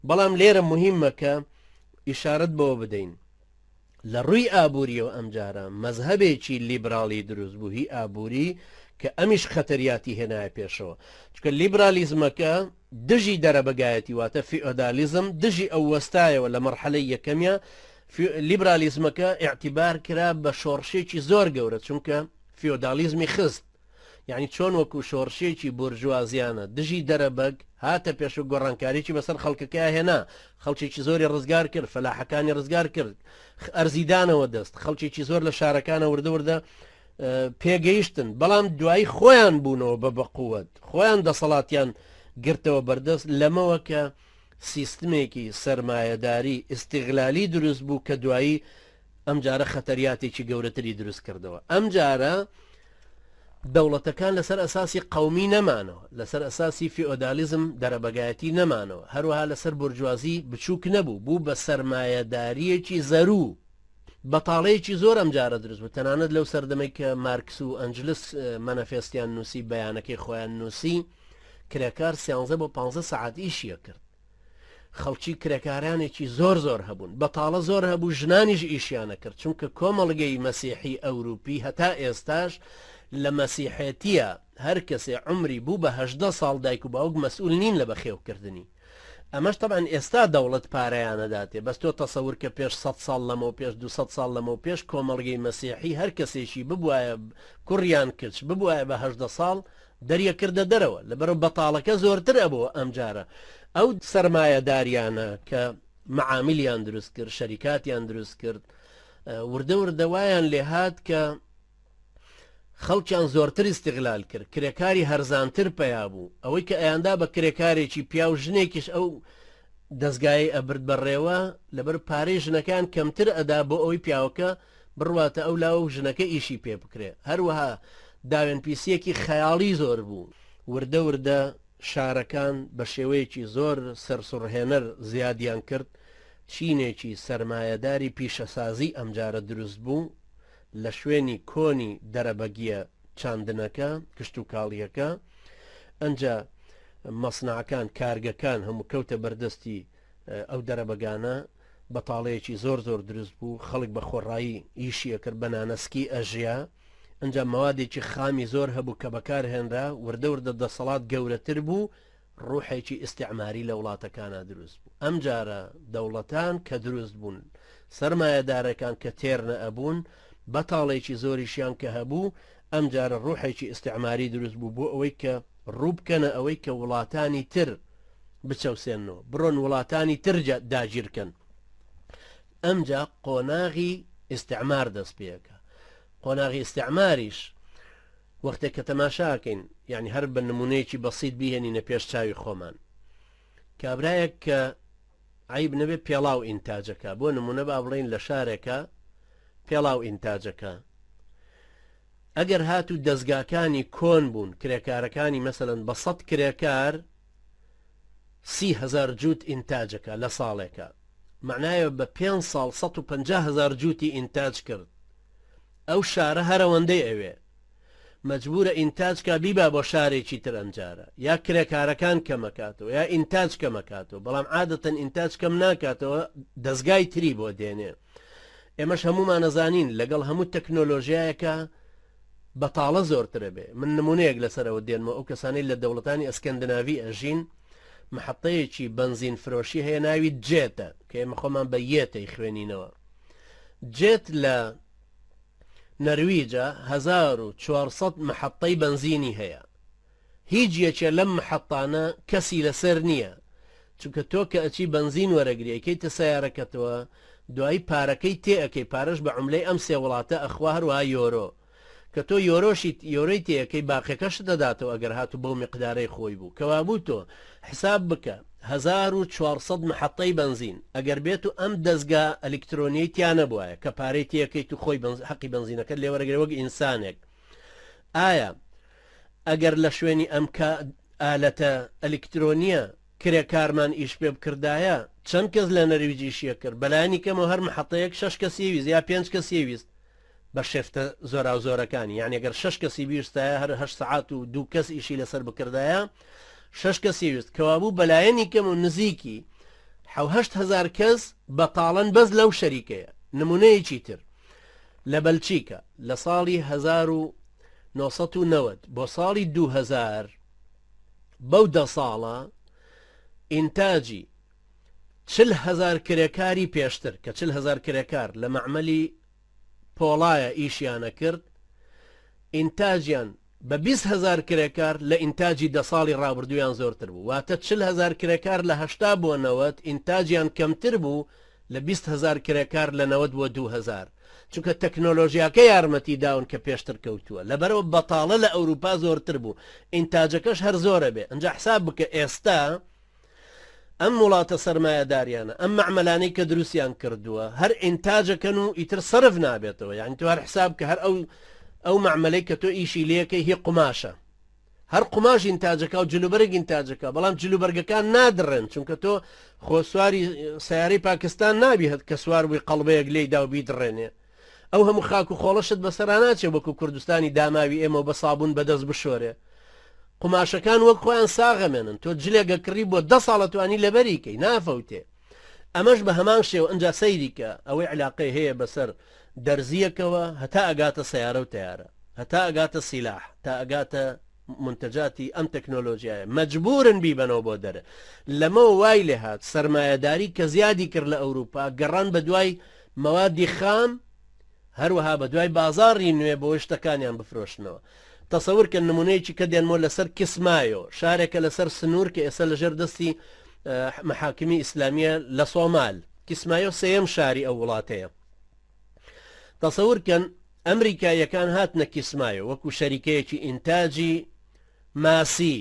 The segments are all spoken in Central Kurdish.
بەڵام لێرە مهمە کە ئیشارەت بەوە بدەین لە ڕووی ئابووریەوە ئەمجارە مەزهەبێکی لیبراڵی دروست بوو هی ئابووری کە ئەمیش خەتەریاتی هێنایە پێشەوە چونکە لیبرالیزمەکە دژی دەرەبەگایەتی واتە فیۆدالیزم دژی ئەو وەستایەوە لە مەرحەلەی یەکەمیا لیبرالیزمەکە ئیعتیبار کرا بە شۆڕشێکی زۆر گەورە چونکە فیۆدالیزمی خست یانی چۆن وەکو شۆڕشێکی بۆرژوازیانە دژی دەرەبەگ هاتە پێش و گۆڕانکاریی بەسەر خەڵکەکەیا هێنا، خەڵکێکی زۆری ڕزگار کرد، فەلاحەکانی ڕزگار کرد، ئەرزی دانەوە دەست، خەڵکێکی زۆر لە شارەکانە وردە وردە پێگەیشتن، بەڵام دوایی خۆیان بوونەوە بە بەقوەت، خۆیان دەسەڵاتیان گرتەوە بەردەست، لەمەوە کە سیستمێکی سەرمایەداری ئیستیغلالی دروست بوو کە دوایی ئەمجارە خەتەریاتێکی گەورەتری دروست کردەوە. ئەمجارە دەوڵەتەکان لەسەر ئەساسی قەومی نەمانەوە، لەسەر ئەساسی فیۆدالیزم دەرەبەگایەتی نەمانەوە، هەروەها لەسەر بورجوازی بچووک نەبوو، بوو بە سەرمایەدارییەکی زەروو. بەتاڵەیەکی زۆر ئەمجارە دروست بوو، تەنانەت لەو سەردەمەی کە مارکس و ئەنجلس مەنەفێستیان نووسی، بەیانەکەی خۆیان نووسی، کرێکار سیانزە بۆ پانزە سەعات ئیشی ئەکرد. خەڵکی کرێکارانێکی زۆر زۆر هەبوون، بەتاڵە زۆر هەبوو، ژنانیش ئیشیان ئەکرد، چونکە کۆمەڵگەی مەسیحی ئەوروپی هەتا ئێستاش لە مەسیحێتیە هەر کەسێ عومری بوو بە 18 ساڵ دایک و باوک مەسئول نین لە بەخێوکردنی. ئەمەش تەبعەن ئێستا دەوڵەت پارەیان ئەداتێ، بەس تۆ تەسەور کە پێش سەد ساڵ لەمەو پێش 200 ساڵ لەمەو پێش کۆمەڵگەی مەسیحی هەر کەسێکی ببوایە کوڕ یان کچ ببوایە بە 18 ساڵ دەریەکردە دەرەوە لەبەرئەوە بەتاڵەکە زۆرتر ئەبۆوە ئەمجارە ئەو سەرمایەداریانە کە مەعامیلیان دروست کرد شەریکاتیان دروست کرد وردە وردە وایان لێهات کە خەڵکیان زۆرتر ئیستغلال کرد کرێکاری هەرزانتر پەیا بوو ئەوەی کە ئەیاندا بە کرێکارێکی پیاو ژنێکیش ئەو دەستگایەی ئەبرد بەڕێوە لەبەر پارەی ژنەکان کەمتر ئەدا بۆ ئەوەی پیاوەکە بڕواتە ئەو لاوە و ژنەکە ئیشی پێ بکرێ. هەروەها داوێنپیسییەکی خەیاڵی زۆر بوو. وردە وردە شارەکان بە شێوەیەکی زۆر سەرسوڕهێنەر زیادیان کرد، چینێکی سەرمایەداری پیشەسازی ئەمجارە دروست بوو لە شوێنی کۆنی دەرەبەگییە چاندنەکە، کشتوکاڵییەکە، ئەنجا مەسنەعەکان، کارگەکان هەموو کەوتە بەردەستی ئەو دەرەبەگانە بەتاڵەیەکی زۆر زۆر دروست بوو، خەڵک بە خۆڕایی ئیشی ئەکرد، بە نانەسکی ئەژیا، ئنجا مەوادێکی خامی زۆر هەبوو کە بەکار هێنرا، وردە وردە دەسەڵات گەورەتر بوو، ڕوحێکی ئیستعماری لە وڵاتەکانا دروست بوو، ئەمجارە دەوڵەتان کە دروست بوون، سەرمایەدارەکان کە تێر نەئەبوون، بەتاڵێکی زۆریشیان کە هەبوو، ئەمجارە ڕوحێکی ئیستعماری دروست بوو بۆ ئەوەی کە ڕووبکەنە ئەوەی کە وڵاتانی تر بچەوسێننەوە بڕۆن وڵاتانی تر داگیرکەن ئەمجا قۆناغی ئیستعمار دەست پێەکە قۆناغی ئیستعماریش وەختێک کە تەماشاکەین یعنی هەر بە نمونەیەکی بەسیت بیهێنینە پێش چاوی خۆمان کابرایەک کە عیب نەبێ پێڵاو ئینتاجەکە بۆ نمونە با بڵین لە شارێکە پێڵاو ئینتاجەکە ئەگەر هاتوو دەستگاکانی کۆن بوون کرێکارەکانی مەسەن بە سەد کرێکار 30 هەزار جووت ئینتاجەکە لە ساڵێکا مەعنایە بە پێنج ساڵ 150 هەزار جووتی ئینتاج کرد ئەو شارە هەر ئەوەندەی ئەوێ مەجبورە ئینتاج کا بیبا بۆ شارێکی تر ئەمجارە یا کرێکارەکان کەمەکاتەوە یا ئینتاج کەمەکاتەوە بەڵام عادەتەن ئینتاج کەم ناکاتەوە دەستگای تری بۆ دێنێ ئێمەش هەموومان ئەزانین لەگەڵ هەموو تەکنۆلۆژیایەکە بەتاڵە زۆرترە بێ من نمونەیەک لەسەرەوە دێنمەوە ئەو کەسانەی لە دەوڵەتانی ئەسکەندناوی ئەژین محەتەیەکی بەنزین فرۆشی هەیە ناوی جێتە کە ئێمە خۆمان بە یێتەی خوێنینەوە جێت لە نەرویجە 1400 محەتەی بەنزینی هەیە هیچ یەکێ لەم محەتانە کەسی لەسەر نییە چونکە تۆ کە ئەچی بەنزین وەرەگری ئەیکەیتە سەیارەکەتەوە دوایی پارەکەی تێ ئەکەی پارەش بە عوملەی ئەم سێ وڵاتە ئەخوا هەروەها یۆرۆ کە تۆ یۆرۆشی یۆرۆی تێ ئەکەی باقیەکەشت ئەداتەوە ئەگەر هاتوو بەو میقدارەی خۆی بوو کەوابوو تۆ حساب بکە 1400 محەتەی بەنزین ئەگەر بێت و ئەم دەزگا ئەلیکترۆنیەی تیا نەبوایە کە پارەی تێ ئەکەیت و خۆی حەقی بەنزینەکەت لێ وەرەگرێ وەک ئینسانێک ئایا ئەگەر لە شوێنی ئەم کە ئالەتە ئەلیکترۆنیە کرێکارمان ئیش پێ بکردایە چەند کەس لە نەرویج ئیشی ئەکرد بەلایەنی کەمەوە هەر محەتەیەک شەش کەسی ویست یا پێنج کەسی ویست بە شێفتە زۆراوزۆرەکانی یعنی گەر شەش کەسی بیوستایە هەر هەشت سەعات و دوو کەس ئیشی لەسەر بکردایە شەش کەسی ویست کەوابوو بەلایەنی کەم و نزیکی. حەوهەشت هەزار کەس بەتاڵن بەس لەو شەریکەیە. نمونەیەکی تر لە بەلچیکا لە ساڵی 1990 بۆ ساڵی 2000 بەو دە ساڵە ئینتاجی 40 هەزار کرێکاری پێشتر کە 40 هەزار کرێکار لە مەعمەلی پۆڵایە ئیشیانە کرد ئینتاجیان بە 20 هەزار کرێکار لە ئینتاجی دە ساڵی ڕابردوویان زۆرتر بوو. واتە 40 هەزار کرێکار لە 80 بۆ 90 ئینتاجیان کەمتر بوو لە 20 هەزار کرێکار لە 90 بۆ 2000، چونکە تەکنۆلۆژیاکە یارمەتی داون کە پێشتر کەوتووە. لەبەرئەوە بەتاڵە لە ئەوروپا زۆرتر بوو، ئینتاجەکەش هەر زۆرە بێ. ئەنجا حساب بکە ئێستا ئەم وڵاتە سەرمایەداریانە ئەم مەعمەلانەی کە دروستیان کردووە هەر ئینتاجەکەن و ئیتر سەرف نابێتەوە. یعنی تۆ هەر حساب کە هەر ئەو مەعمەلەی کە تۆ ئیشی لەکەی هی قوماشە، هەر قوماش ئینتاجەکە و جلوبەرگ ئینتاجەکە، بەڵام جلوبەرگەکان نادڕێن، چونکە تۆ خۆ سواری سیارەی پاکستان نابی هەت کە سوار بووی قەڵبەیەک لێی دا و بیدڕێنێ. ئەو هەموو خاک و خۆڵەشت بەسەرا ناچێ وەکو کوردستانی داماوی ئێمە و بە سابوون بەدەست بشۆرێ. قوماشەکان وەک خۆیان ساغەمێنن، تۆ جلێک ئەکڕی بۆ 10 ساڵ ئەتوانی لەبەری کەی نافەوتێ. ئەمەش بە هەمان شێوە. ئنجا سەیری کە ئەوەی علاقەی هەیە بەسەر دەرزییەکەوە هەتا ئەگاتە سەیارە و تەیارە، هەتا ئەگاتە سیلاح، تا ئەگاتە منتەجاتی ئەم تەکنۆلۆژیایە مەجبورن بیبەنەوە بۆ دەرێ. لەمەوە وای لێهات سەرمایەداری کە زیادی کرد لە ئەوروپا گەڕان بە دوای مەوادی خام، هەروەها بە دوای بازاڕی نوێ بۆی شتەکانیان بفرۆشنەوە. تەسەور کە نمونەیەکی کە دێنمەوە لەسەر کیسمایۆ، شارێکە لەسەر سنوور کە ئێستا لەژێر دەستی محاکمی ئیسلامیە لە سۆمال. کیسمایۆ سێیەم شاری ئەو وڵاتەیە. تەسەور کەن ئەمریکاییەکان هاتنە کیسمایۆ وەکو شەریکەیەکی ئینتاجی ماسی،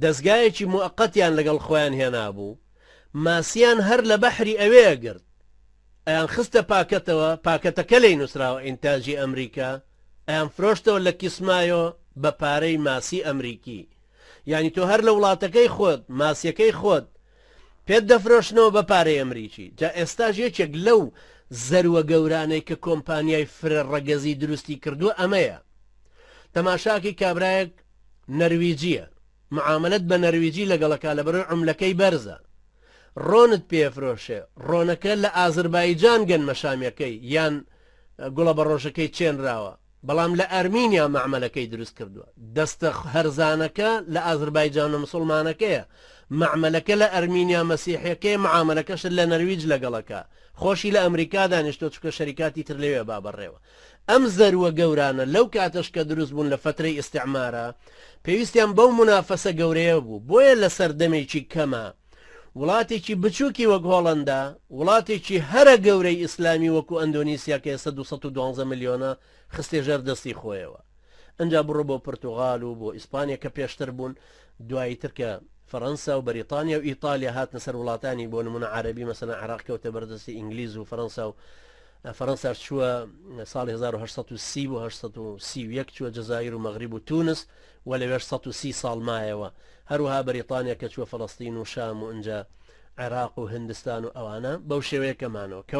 دەزگایەکی موەقەتیان لەگەڵ خۆیان هێنابوو، ماسیان هەر لە بەحری ئەوێ ئەگرت ئەیان خستە پاکەتەوە، پاکەتەکە لێی نوسراوە ئینتاجی ئەمریکا، ئەیان فرۆشتەوە لە کیسمایۆ بە پارەی ماسی ئەمریکی. یانی تۆ هەر لە وڵاتەکەی خۆت ماسیەکەی خۆت پێت دەفرۆشنەوە بە پارەی ئەمریکی. جا ئێستاش یەکێک لەو زەروە گەورانەی کە کۆمپانیای فرە ڕەگەزی دروستی کردووە ئەمەیە. تەماشاکەی کابرایەک نەرویجیە معامەلەت بە نەرویجی لەگەڵەکا لەبەرئەوەی عوملەکەی بەرزە ڕۆنت پێفرۆشێ، ڕۆنەکە لە ئازربایجان گەنمە شامیەکەی یان گوڵە بەڕۆژەکەی چێنراوە، بەڵام لە ئەرمینیا مەعمەلەکەی دروست کردووە. دەستە هەرزانەکە لە ئازربایجانە مسوڵمانەکەیە، مەعمەلەکە لە ئەرمینیا مەسیحیەکەیە، معامەلەکەشت لە نەرویج لەگەڵەکە، خۆشی لە ئەمریکا دانیشتووە چونکە شەریکاتی تر لەوێ با بەڕێوە. ئەم زەرووە گەورانە لەو کاتەش کە دروست بوون لە فەترەی ئیستعمارا پێویستیان بەو مونافەسە گەورەیە بوو، بۆیە لە سەردەمێکی کەما وڵاتێکی بچووکی وەک هۆڵەندا، وڵاتێکی هەرە گەورەی ئیسلامی وەکو ئەندۆنیسیا کە ئێستا 212 ملیۆنە خستیە ژێر دەستی خۆیەوە. ئنجا بڕۆ بۆ پرتوغال و بۆ ئیسپانیا کە پێشتر بوون، دوایی تر کە فەرەنسا و بەریتانیا و ئیتالیا هاتنە سەر وڵاتانی بۆ نمونە عەرەبی، مەسەلەن عێراق کەوتە بەردەستی ئینگلیز و فەرەنسا و فەرەنساش چووە ساڵی 1830 بۆ 831 چووە جەزائیر و مەغریب و تونس و لەوێش 130 ساڵ مایەوە. هەروەها بەریتانیا کە چووە فەڵەستین و شام و ئنجا عێراق و هندستان و ئەوانە بەو شێوەیە کە مانەوە. کەوا.